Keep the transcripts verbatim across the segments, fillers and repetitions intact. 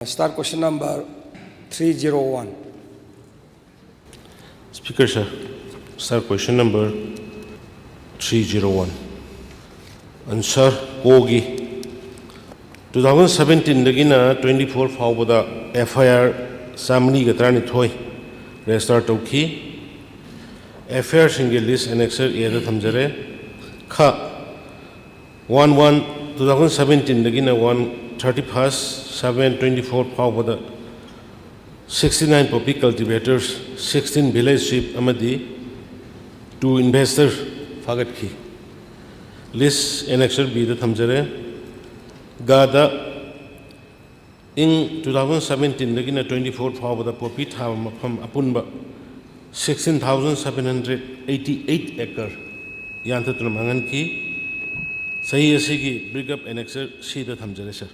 Start question number three zero one. Speaker sir, sir, question number three zero one. Answer, ꯀꯣꯒꯤ two thousand seventeen ꯗꯒꯤꯅ twenty four ꯐꯥꯎꯕꯗ F I R ꯆꯥꯃꯔꯤꯒ ꯇꯔꯥꯅꯤꯊꯣꯏ register ꯇꯧꯈꯤ꯫ F I R ꯁꯤꯡꯒꯤ list annexure A ꯗ ꯊꯝꯖꯔꯦ꯫ ꯈ, one one two thousand seventeen ꯗꯒꯤꯅ one thirty first seven twenty four ꯐꯥꯎꯕꯗ sixty nine poppy cultivators, sixteen village sweep ꯑꯃꯗꯤ two investor ꯐꯥꯒꯠꯈꯤ꯫ List annexure B ꯗ ꯊꯝꯖꯔꯦ꯫ Good, ꯏꯪ two thousand seventeen ꯗꯒꯤꯅ twenty four ꯐꯥꯎꯕꯗ poppy ꯊꯥꯕ ꯃꯐꯝ ꯑꯄꯨꯟꯕ sixteen thousand seven hundred eighty eight acre ꯌꯥꯟꯊꯠꯇꯨꯅ ꯃꯥꯡꯍꯟꯈꯤ꯫ ꯆꯍꯤ ꯑꯁꯤꯒꯤ break up annexure C ꯗ ꯊꯝꯖꯔꯦ sir꯫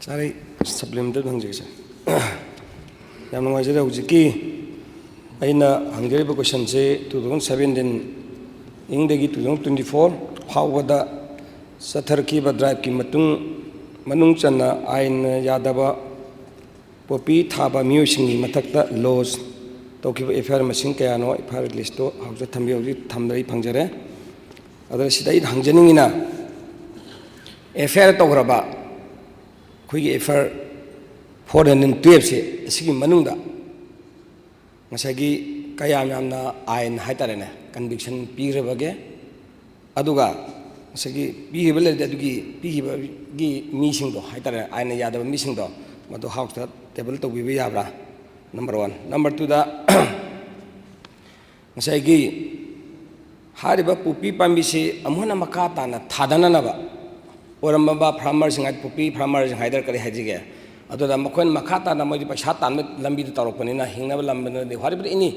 Sir, ꯑꯩ supplementary ꯍꯪꯖꯒꯦ sir꯫ ꯌꯥꯝ ꯅꯨꯡꯉꯥꯏꯖꯔꯦ꯫ ꯍꯧꯖꯤꯛꯀꯤ ꯑꯩꯅ ꯍꯪꯖꯔꯤꯕ questionꯁꯦ two thousand seventeen ꯏꯪꯗꯒꯤ two thousand twenty four ꯐꯥꯎꯕꯗ ꯆꯠꯊꯔꯛꯈꯤꯕ driveꯀꯤ ꯃꯇꯨꯡ, ꯃꯅꯨꯡ ꯆꯟꯅ ꯑꯥꯏꯟꯅ ꯌꯥꯗꯕ poppy ꯊꯥꯕ ꯃꯤꯑꯣꯏꯁꯤꯡꯒꯤ ꯃꯊꯛꯇ lodge ꯇꯧꯈꯤꯕ F I R ꯃꯁꯤꯡ ꯀꯌꯥꯅꯣ? F I R listꯇꯣ ꯍꯧꯖꯤꯛ ꯊꯝꯕꯤꯌꯨ, ꯍꯧꯖꯤꯛ ꯊꯝꯗ꯭ꯔꯦ, ꯑꯩ ꯐꯪꯖꯔꯦ꯫ ꯑꯗꯨꯅ ꯁꯤꯗ ꯑꯩꯅ ꯍꯪꯖꯅꯤꯡꯉꯤꯅ, F I R ꯇꯧꯈ꯭ꯔꯕ, ꯑꯩꯈꯣꯏꯒꯤ F I R four hundred twelveꯁꯦ, ꯑꯁꯤꯒꯤ ꯃꯅꯨꯡꯗ ꯉꯁꯥꯏꯒꯤ ꯀꯌꯥꯝ ꯌꯥꯝꯅ ꯑꯥꯏꯟ ꯍꯥꯏꯇꯥꯔꯦꯅꯦ, conviction ꯄꯤꯈ꯭ꯔꯕꯒꯦ? ꯑꯗꯨꯒ ꯉꯁꯥꯏꯒꯤ ꯄꯤꯈꯤꯕ ꯂꯩꯔꯗꯤ, ꯑꯗꯨꯒꯤ ꯄꯤꯈꯤꯕꯒꯤ ꯃꯤꯁꯤꯡꯗꯣ ꯍꯥꯏꯇꯥꯔꯦ, ꯑꯥꯏꯟꯅ ꯌꯥꯗꯕ ꯃꯤꯁꯤꯡꯗꯣ, ꯃꯗꯨ ꯍꯥꯎꯁꯇ table ꯇꯧꯕꯤꯕ ꯌꯥꯕ꯭ꯔꯥ? Number one꯫ Number twoꯗ, ꯉꯁꯥꯏꯒꯤ ꯍꯥꯏꯔꯤꯕ poppy ꯄꯥꯝꯕꯤꯁꯤ ꯑꯃꯨꯛ ꯍꯟꯅ ꯃꯈꯥ ꯇꯥꯅ ꯊꯥꯗꯅꯅꯕ ꯑꯣꯏꯔꯝꯕ farmerꯁꯤꯡ ꯍꯥꯏ, poppy farmerꯁꯤꯡ ꯍꯥꯏꯗꯔ ꯀꯔꯤ ꯍꯥꯏꯁꯤꯒꯦ? ꯑꯗꯨꯗ ꯃꯈꯣꯏꯅ ꯃꯈꯥ ꯇꯥꯅ ꯃꯣꯏꯗꯤ ꯄꯩꯁꯥ ꯇꯥꯟꯕ ꯂꯝꯕꯤꯗ ꯇꯧꯔꯛꯄꯅꯤꯅ, ꯍꯤꯡꯅꯕ ꯂꯝꯕꯤꯗꯗꯤ ꯍꯣꯔꯤꯕꯗ ꯏꯅꯤ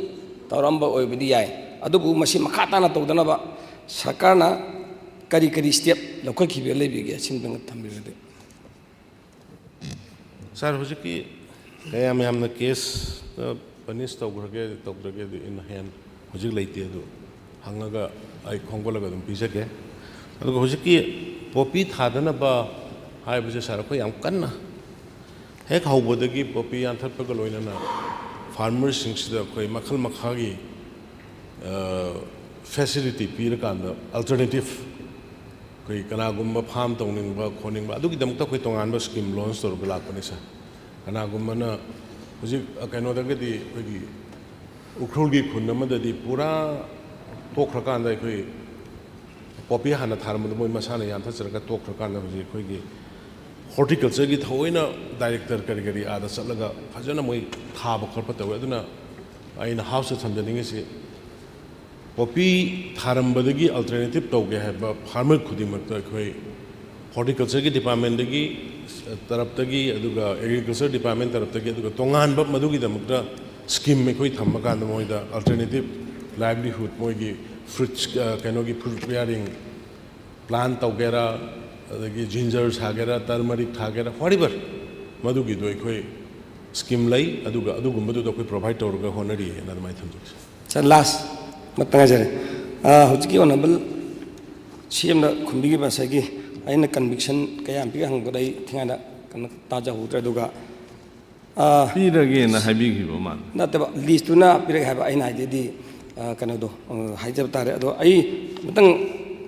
ꯇꯧꯔꯝꯕ ꯑꯣꯏꯕꯗꯤ ꯌꯥꯏ꯫ ꯑꯗꯨꯕꯨ ꯃꯁꯤ ꯃꯈꯥ ꯇꯥꯅ ꯇꯧꯗꯅꯕ ꯁꯔꯀꯥꯔꯅ ꯀꯔꯤ ꯀꯔꯤ step ꯂꯧꯈꯠꯈꯤꯕ ꯂꯩꯕꯤꯒꯦ? ꯁꯤꯝꯇꯪ ꯊꯝꯕꯤꯔꯗꯤ꯫ Sir, ꯍꯧꯖꯤꯛꯀꯤ ꯀꯌꯥꯝ ꯌꯥꯝꯅ caseꯇ punish ꯇꯧꯈ꯭ꯔꯒꯦ ꯇꯧꯗ꯭ꯔꯒꯦꯗꯤ ꯑꯩꯅ ꯍꯦꯟ ꯍꯧꯖꯤꯛ ꯂꯩꯇꯦ, ꯑꯗꯨ ꯍꯪꯉꯒ ꯑꯩ ꯈꯣꯝꯒꯠꯂꯒ ꯑꯗꯨꯝ ꯄꯤꯖꯒꯦ꯫ ꯑꯗꯨꯒ ꯍꯧꯖꯤꯛꯀꯤ poppy ꯊꯥꯗꯅꯕ ꯍꯥꯏꯕꯁꯦ sir, ꯑꯩꯈꯣꯏ ꯌꯥꯝ ꯀꯟꯅ ꯍꯦꯛ ꯍꯧꯕꯗꯒꯤ ꯄꯣꯄꯤ ꯌꯥꯟꯊꯠꯄꯒ ꯂꯣꯏꯅꯅ ꯐꯥꯔꯃꯔꯁꯤꯡꯁꯤꯗ ꯑꯩꯈꯣꯏ ꯃꯈꯜ ꯃꯈꯥꯒꯤ ꯐꯦꯁꯤꯂꯤꯇꯤ ꯄꯤꯔꯀꯥꯟꯗ, ꯑꯜꯇꯔꯅꯦꯇꯤꯞ, ꯑꯩꯈꯣꯏ ꯀꯅꯥꯒꯨꯝꯕ ꯐꯥꯝ ꯇꯧꯅꯤꯡꯕ ꯈꯣꯠꯅꯤꯡꯕ, ꯑꯗꯨꯒꯤꯗꯃꯛꯇ ꯑꯩꯈꯣꯏ ꯇꯣꯉꯥꯟꯕ ꯁ꯭ꯀꯤꯝ ꯂꯣꯟꯁ ꯇꯧꯔꯒ ꯂꯥꯛꯄꯅꯤ ꯁꯥꯔ꯫ ꯀꯅꯥꯒꯨꯝꯕꯅ ꯍꯧꯖꯤꯛ, ꯑ, ꯀꯩꯅꯣꯗꯒꯗꯤ ꯑꯩꯈꯣꯏꯒꯤ ꯎꯈ꯭ꯔꯨꯜꯒꯤ ꯈꯨꯟ ꯑꯃꯗꯗꯤ ꯄꯨꯔꯥ ꯇꯣꯛꯈ꯭ꯔꯀꯥꯟꯗ, ꯑꯩꯈꯣꯏ ꯄꯣꯄꯤ ꯍꯥꯟꯅ ꯊꯥꯔꯝꯕꯗꯣ ꯃꯣꯏ ꯃꯁꯥꯅ ꯌꯥꯟꯊꯠꯆꯔꯒ ꯇꯣꯛꯈ꯭ꯔꯀꯥꯟꯗ, ꯍꯧꯖꯤꯛ ꯑꯩꯈꯣꯏꯒꯤ ꯍꯣꯔꯇꯤꯀꯜꯆꯔꯒꯤ ꯊꯑꯣꯏꯅ ꯗꯥꯏꯔꯦꯛꯇꯔ ꯀꯔꯤ ꯀꯔꯤ ꯑꯥꯗ ꯆꯠꯂꯒ ꯐꯖꯅ ꯃꯣꯏ ꯊꯥꯕ ꯈꯣꯠꯄ ꯇꯧꯋꯦ꯫ ꯑꯗꯨꯅ ꯑꯩꯅ ꯍꯥꯎꯁꯇ ꯊꯝꯖꯅꯤꯡꯉꯤꯁꯤ, ꯄꯣꯄꯤ ꯊꯥꯔꯝꯕꯗꯒꯤ ꯑꯜꯇꯔꯅꯦꯇꯤꯞ ꯇꯧꯒꯦ ꯍꯥꯏꯕ ꯐꯥꯔꯃꯔ ꯈꯨꯗꯤꯡꯃꯛꯇ ꯑꯩꯈꯣꯏ ꯍꯣꯔꯇꯤꯀꯜꯆꯔꯒꯤ ꯗꯤꯄꯥꯔꯠꯃꯦꯟꯗꯒꯤ, ꯇꯔꯞꯇꯒꯤ, ꯑꯗꯨꯒ ꯑꯦꯒ꯭ꯔꯤꯀꯜꯆꯔ ꯗꯤꯄꯥꯔꯠꯃꯦꯟ ꯇꯔꯞꯇꯒꯤ, ꯑꯗꯨꯒ ꯇꯣꯉꯥꯟꯕ ꯃꯗꯨꯒꯤꯗꯃꯛꯇ ꯁ꯭ꯀꯤꯝ ꯑꯩꯈꯣꯏ ꯊꯝꯃꯀꯥꯟꯗ ꯃꯣꯏꯗ ꯑꯜꯇꯔꯅꯦꯇꯤꯞ ꯂꯥꯏꯚꯂꯤꯍꯨꯗ, ꯃꯣꯏꯒꯤ ꯐ꯭ꯔꯨꯏꯠꯁ, ꯑ, ꯀꯩꯅꯣꯒꯤ ꯐ꯭ꯔꯨꯏꯠ ꯕꯤꯌꯥꯔꯤꯡ ꯄ꯭ꯂꯥꯟ ꯇꯧꯒꯦꯔꯥ, ꯑꯗꯒꯤ ꯖꯤꯟꯖꯔ ꯊꯥꯒꯦꯔꯥ, ꯇꯔꯃꯔꯤꯛ ꯊꯥꯒꯦꯔꯥ, whatever, ꯃꯗꯨꯒꯤꯗꯣ ꯑꯩꯈꯣꯏ ꯁ꯭ꯀꯤꯝ ꯂꯩ, ꯑꯗꯨꯒ ꯑꯗꯨꯒꯨꯝꯕꯗꯨꯗ ꯑꯩꯈꯣꯏ ꯄ꯭ꯔꯣꯚꯥꯏꯠ ꯇꯧꯔꯒ ꯍꯣꯠꯅꯔꯤꯑꯅ ꯑꯗꯨꯃꯥꯏꯅ ꯊꯝꯖꯒꯦ꯫ ꯁꯥꯔ, ꯂꯥꯁ ꯑꯃꯇ ꯉꯥꯏꯖꯔꯦ꯫ ꯑ, ꯍꯧꯖꯤꯛꯀꯤ ꯑꯣꯅꯔꯦꯕꯜ ꯁꯤ ꯑꯦꯝꯅ ꯈꯨꯝꯕꯤꯈꯤꯕ ꯉꯁꯥꯏꯒꯤ ꯑꯩꯅ ꯀꯟꯚꯤꯛꯁꯟ ꯀꯌꯥꯝ ꯄꯤꯒꯦ ꯍꯪꯕꯗ ꯑꯩ ꯊꯤꯉꯥꯏꯅ ꯀꯩꯅꯣ ꯇꯥꯖꯍꯧꯗ꯭ꯔꯦ꯫ ꯑꯗꯨꯒ, ꯑ, ꯄꯤꯔꯒꯦꯅ ꯍꯥꯏꯕꯤꯈꯤꯕ ꯃꯥꯜꯂꯦ꯫ ꯅꯠꯇꯕ, ꯂꯤꯁꯇꯨꯅ ꯄꯤꯔꯛꯑꯦ ꯍꯥꯏꯕ꯫ ꯑꯩꯅ ꯍꯥꯏꯗꯤꯗꯤ, ꯑ, ꯀꯩꯅꯣꯗꯣ, ꯑ, ꯍꯥꯏꯖꯕ ꯇꯥꯔꯦ꯫ ꯑꯗꯣ ꯑꯩ ꯑꯃꯇꯪ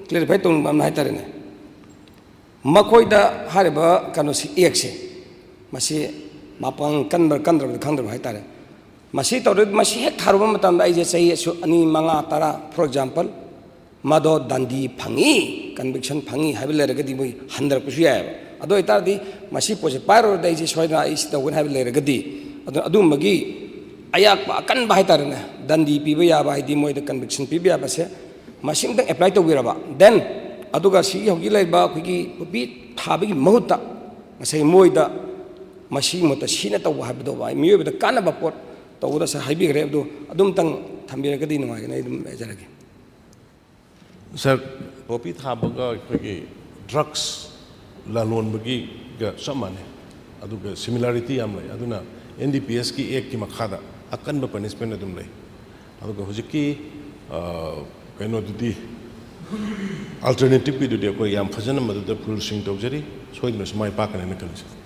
ꯀ꯭ꯂꯦꯔꯤꯐꯥꯏ ꯇꯧꯅꯤꯡꯕ ꯑꯃꯅ ꯍꯥꯏꯇꯥꯔꯦꯅꯦ, ꯃꯈꯣꯏꯗ ꯍꯥꯏꯔꯤꯕ ꯀꯩꯅꯣꯁꯤ, ꯑꯦꯛꯁꯦ, ꯃꯁꯤ ꯃꯄꯥꯡ ꯀꯟꯕ꯭ꯔꯥ ꯀꯟꯗ꯭ꯔꯕꯗꯤ ꯈꯪꯗ꯭ꯔꯕ ꯍꯥꯏꯇꯥꯔꯦ꯫ ꯃꯁꯤ ꯇꯧꯔ, ꯃꯁꯤ ꯍꯦꯛ ꯊꯥꯔꯨꯕ ꯃꯇꯝꯗ ꯑꯩꯁꯦ ꯆꯍꯤ ꯑꯁꯨꯛ, ꯑꯅꯤ, ꯃꯉꯥ, ꯇꯔꯥ, for example, ꯃꯗꯣ ꯗꯟꯗꯤ ꯐꯪꯉꯤ, ꯀꯟꯚꯤꯛꯁꯟ ꯐꯪꯉꯤ ꯍꯥꯏꯕ ꯂꯩꯔꯒꯗꯤ ꯃꯣꯏ ꯍꯟꯊꯔꯛꯄꯁꯨ ꯌꯥꯏꯑꯕ꯫ ꯑꯗꯨ ꯑꯣꯏꯇꯥꯔꯗꯤ ꯃꯁꯤ ꯄꯣꯠꯁꯦ ꯄꯥꯏꯔꯨꯔꯗꯤ ꯑꯩꯁꯦ ꯁꯣꯏꯗꯅ ꯑꯩ ꯁꯤ ꯇꯧꯒꯅꯤ ꯍꯥꯏꯕ ꯂꯩꯔꯒꯗꯤ, ꯑꯗꯨ, ꯑꯗꯨꯝꯕꯒꯤ ꯑꯌꯥꯛꯄ ꯑꯀꯟꯕ ꯍꯥꯏꯇꯥꯔꯦꯅꯦ, ꯗꯟꯗꯤ ꯄꯤꯕ ꯌꯥꯕ, ꯍꯥꯏꯗꯤ ꯃꯣꯏꯗ ꯀꯟꯚꯤꯛꯁꯟ ꯄꯤꯕ ꯌꯥꯕꯁꯦ ꯃꯁꯤ ꯑꯃꯇꯪ ꯑꯦꯄ꯭ꯂꯥꯏ ꯇꯧꯕꯤꯔꯕ, then ꯑꯗꯨꯒ ꯁꯤꯒꯤ ꯍꯧꯖꯤꯛ ꯂꯩꯔꯤꯕ ꯑꯩꯈꯣꯏꯒꯤ ꯄꯣꯄꯤ ꯊꯥꯕꯒꯤ ꯃꯍꯨꯠꯇ ꯉꯁꯥꯏ ꯃꯣꯏꯗ ꯃꯁꯤꯒꯤ ꯃꯍꯨꯠꯇ ꯁꯤꯅ ꯇꯧꯕ ꯍꯥꯏꯕꯗꯣ, ꯃꯤꯑꯣꯏꯕꯗ ꯀꯥꯟꯅꯕ ꯄꯣꯠ ꯇꯧꯕꯗ ꯁꯥꯔ ꯍꯥꯏꯕꯤꯈ꯭ꯔꯦ꯫ ꯑꯗꯨ ꯑꯗꯨꯝꯇꯪ ꯊꯝꯕꯤꯔꯒꯗꯤ ꯅꯨꯡꯉꯥꯏꯒꯅꯤ, ꯑꯩ ꯑꯗꯨꯝ ꯂꯩꯖꯔꯒꯦ꯫ ꯁꯥꯔ, ꯄꯣꯄꯤ ꯊꯥꯕꯒ ꯑꯩꯈꯣꯏꯒꯤ ꯗ꯭ꯔꯒꯁ ꯂꯂꯣꯟꯕꯒꯤꯒ ꯆꯞ ꯃꯥꯟꯅꯩ, ꯑꯗꯨꯒ ꯁꯤꯃꯤꯂꯥꯔꯤꯇꯤ ꯌꯥꯝ ꯂꯩ꯫ ꯑꯗꯨꯅ ꯑꯦꯟ ꯗꯤ ꯄꯤ ꯑꯦꯁꯀꯤ ꯑꯦꯛꯀꯤ ꯃꯈꯥꯗ ꯑꯀꯟꯕ ꯄꯅꯤꯁꯃꯦꯟ ꯑꯗꯨꯝ ꯂꯩ꯫ ꯑꯗꯨꯒ ꯍꯧꯖꯤꯛꯀꯤ, ꯑ, ꯀꯩꯅꯣꯗꯨꯗꯤ, ꯑꯜꯇꯔꯅꯦꯇꯤꯞꯀꯤꯗꯨꯗꯤ ꯑꯩꯈꯣꯏ ꯌꯥꯝ ꯐꯖꯅ ꯃꯗꯨꯗ ꯐꯨꯜ ꯁ꯭ꯋꯤꯡ ꯇꯧꯖꯔꯤ, ꯁꯣꯏꯗꯅꯁꯨ ꯃꯥꯏ ꯄꯥꯛꯀꯅꯦꯅ ꯈꯜꯂꯤ, ꯁꯥꯔ꯫